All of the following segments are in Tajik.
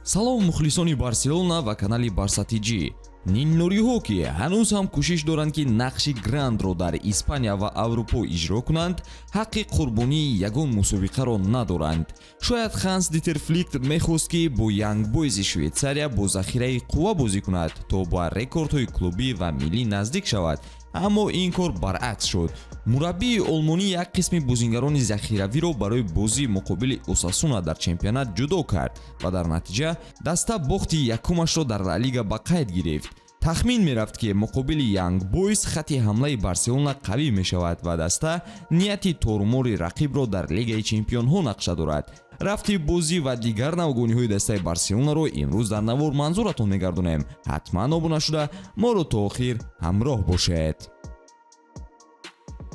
Салом, мухлисони Барселона ва канали Барса ТЖ. Нилнориҳо, ки ҳанӯз ҳам кӯшиш доранд, ки нақши грандро дар Испания ва Аврупо иҷро кунанд, ҳаққи қурбонии ягон мусобиқаро надоранд. Шояд Ханс Дитер Флик мехост, ки бо Янг Бойзи Швейтсария бо захираи қувва бозӣ кунад, то ба рекордҳои клубӣ ва миллӣ наздик шавад, аммо ин кор баръакс шуд. Мураббии олмонӣ як қисми бозингарони захиравиро барои бозӣ муқобили Осасуна дар чемпионат ҷудо кард ва дар натиҷа даста бохти якумашро дар Ла Лига ба қайд гирифт. Тахмин мерафт, ки муқобили Янг Бойс хатти ҳамлаи Барселона қавӣ мешавад ва даста нияти торумори рақибро дар Лигаи чемпионҳо нақша дорад. Рафти бозӣ ва дигар навгониҳои дастаи Барселонаро имрӯз дар навор манзуратон мегардонем. Ҳатман обуна шуда, моро то охир ҳамроҳ бошед.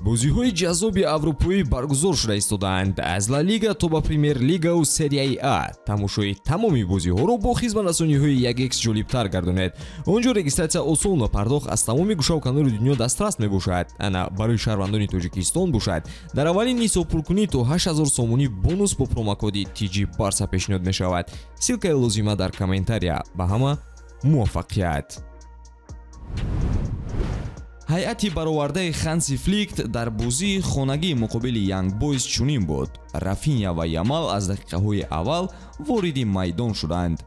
Бозиҳои ҷаззоби аврупоӣ баргузор шуда истодаанд, аз Ла Лига то ба Премер-лигау Серияи А. Тамошои тамоми бозиҳоро бо хизматрасониҳои 1x ҷолибтар гардонед. Он ҷо регистратсия осон ва пардохт аз тамоми гӯшаву канори дунё дастрас мебошад. Ана, барои шаҳрвандони Тоҷикистон бошад, дар аввалин ҳисобпуркунӣ то 8000 сомонӣ бонус бо промокоди TG Барса пешниҳод мешавад. Ссылкаи лозима дар комментария. Ба ҳама муваффақият! Ҳайати баровардаи Ханси Флик дар бозии хонагӣ муқобили Янг Бойз чунин буд. Рафиня ва Ямал аз дақиқаҳои аввал вориди майдон шуданд.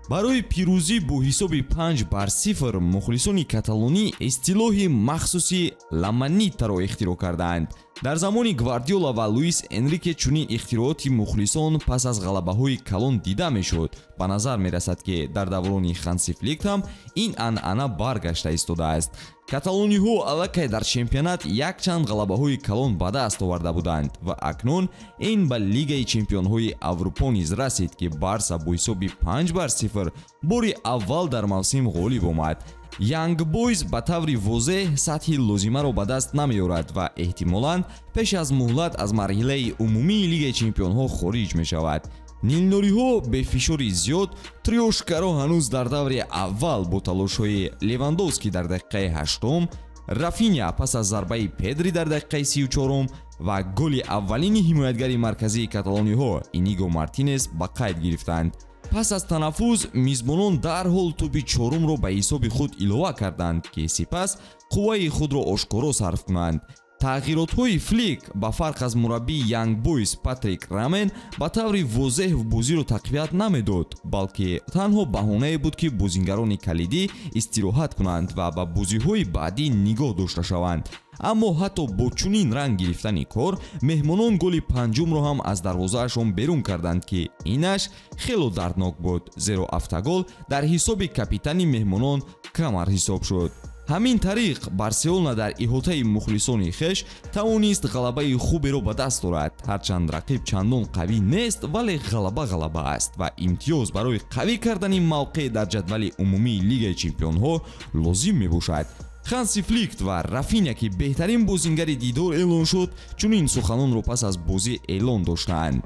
Барои пирӯзӣ бо ҳисоби 5-0 мухлисони каталонӣ истилоҳи махсуси «Ла Манитаро» ихтироъ кардаанд. Дар замони Гвардиола ва Луис Энрике чунин ихтирооти мухлисон пас аз ғалабаҳои калон дида мешуд. Ба назар мерасад, ки дар даврони Ханси Флик ҳам ин анъана баргашта истодааст. Каталониҳо аллакай дар чемпионат якчанд ғалабаҳои калон ба даст оварда буданд ва акнун ин ба Лигаи чемпионҳои Аврупо низ расид, ки Барса бо ҳисоби 5-0 бори аввал дар мавсим ғолиб омад. Янг Бойз ба таври возеҳ сатҳи лозимаро ба даст намеорад ва эҳтимолан пеш аз муҳлат аз марҳилаи умумии Лигаи чемпионҳо хориҷ мешавад. Нилнориҳо бе фишори зиёд трёшкаро ҳанӯз дар даври аввал бо талошҳои Левандовский дар дақиқаи ҳаштум, Рафиня пас аз зарбаи Педри дар дақиқаи 34-ум ва голи аввалини ҳимоятгари марказии каталониҳо Иниго Мартинес ба қайд гирифтанд. Пас аз танаффус мизбонон дарҳол тӯби чорумро ба ҳисоби худ илова карданд, ки сипас қувваи худро ошкоро сарф кунанд. Тағйиротҳои Флик, ба фарқ аз мураббии Янг Бойз Патрик Рамен, ба таври возеҳ бозиро тақвият намедод, балки танҳо баҳонае буд, ки бозингарони калидӣ истироҳат кунанд ва ба бозиҳои баъдӣ нигоҳ дошта шаванд. Аммо ҳатто бо чунин ранг гирифтани кор меҳмонон голи панҷумро ҳам аз дарвозаашон берун карданд, ки инаш хело дарднок буд, зеро автогол дар ҳисоби капитани меҳмонон камар ҳисоб шуд. Ҳамин тариқ Барселона дар иҳотаи мухлисони хеш тавонист ғалабаи хуберо ба даст орад. Ҳарчанд рақиб чандон қавӣ нест, вале ғалаба ғалаба аст ва имтиёз барои қавӣ кардани мавқеъ дар ҷадвали умумии Лигаи чемпионҳо лозим мебошад. Ханси Флик ва Рафиня, ки беҳтарин бозингари дидор эълон шуд, чунин суханонро пас аз бозӣ эълон доштаанд: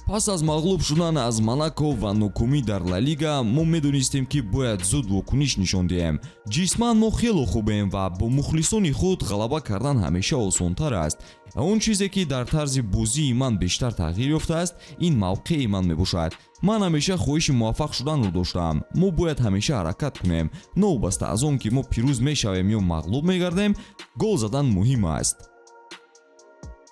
«Пас аз мағлуб шудан аз Монако ва нокомӣ дар Ла Лига мо медонистем, ки бояд зуд вокуниш нишон диҳем. Ҷисман мо хело хубем ва бо мухлисони худ ғалаба кардан ҳамеша осонтар аст. Он чизе, ки дар тарзи бозии ман бештар тағйир ёфтааст, ин мавқеи ман мебошад. Ман ҳамеша хоҳиши муваффақ шуданро доштаам. Мо бояд ҳамеша ҳаракат кунем, новобаста аз он ки мо пирӯз мешавем ё мағлуб мегардем. Гол задан муҳим аст.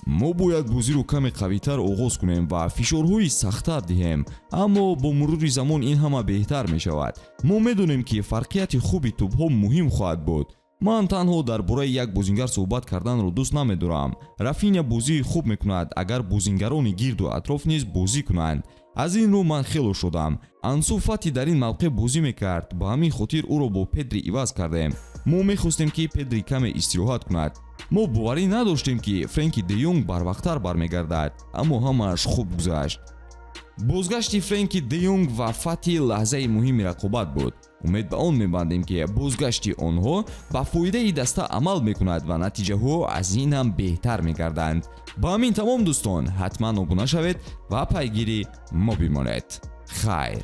Мо бояд бозиро каме қавитар оғоз кунем ва фишорҳои сахттар диҳем, аммо бо мурури замон ин ҳама беҳтар мешавад. Мо медонем, ки фарқияти хуби тӯбҳо муҳим хоҳад буд. Ман танҳо дар бораи як бозингар суҳбат карданро дӯст намедорам. Рафиня бозии хуб мекунад, агар бозингарони гирду атроф низ бозӣ кунанд. Аз ин рӯ ман хело шодам. Ансу Фати дар ин мавқеъ бозӣ мекард, ба ҳамин хотир ӯро бо Педри иваз кардем. Мо мехостем, ки Педри каме истироҳат кунад. Мо боварӣ надоштем, ки Френки де Йонг барвақттар бармегардад, аммо ҳамааш хуб гузашт. Бозгашти Френки де Йонг ва Фати лаҳзаи муҳими рақобат буд. Умед ба он мебандем, ки бозгашти онҳо ба фоидаи даста амал мекунад ва натиҷаҳо аз ин ҳам беҳтар мегарданд. Ба ҳамин тамом, дӯстон. Ҳатман обуна шавед ва пайгири мо бимонед. Хайр.